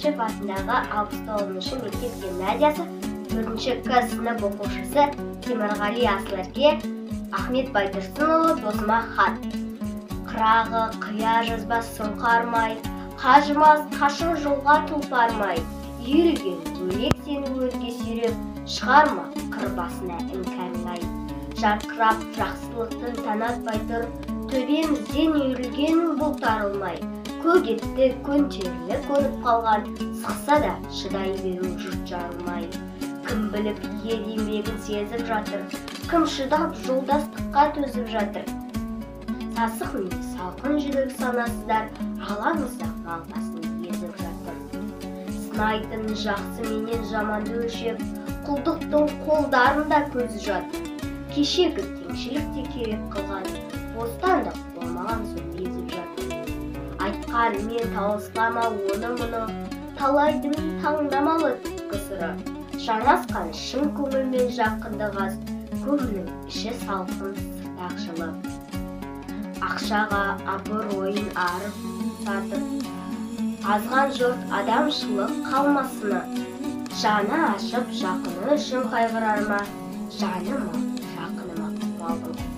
Рәмішев атындағы 69-шы мектеп гимназиясы 4-ші К сынып оқушысы Темірғали Асылерке Ахмет Байтұрсынұлы «Досыма хат». Қырағы қия жазбас сұңқар май, қажымас қашық жолға тұлпар май, үйірген бөлек сені өрге сүйреп, шығарма қыр басына іңкәр ай. Жарқырап жақсылықтың таң атпай тұр, төбемізден үйірілген бұлт арылмай, көк етті көн терілі көніп қалған, сықса да шыдай беру жұрт жарылмай. Кім біліп ел еңбегін сезіп жатыр, кім шыдап жолдастыққа төзіп жатыр? Сасық ми, салқын жүрек санасыздар алаңызда мал басын езіп жатыр. Сынайтын жақсы менен жаманды өлшеп, құлдықтың қолдарында көзі жатыр. Кешегі теңшілік те керек қылған, бостандық болмаған соң безіп жатыр. Айтқанмен таусыла оны-мұны, талайдың таңдамалы түпкі сыры. Жанасқан шын көңілмен жақындық аз, көбінің іші салқын, сырты ақ жылы. Ақшаға абыройын арып сатып, азған жұрт адамшылық қалмасыны. Жаны ашып жақыны үшін қайғырар ма, жаны ма, жақыны ма малдың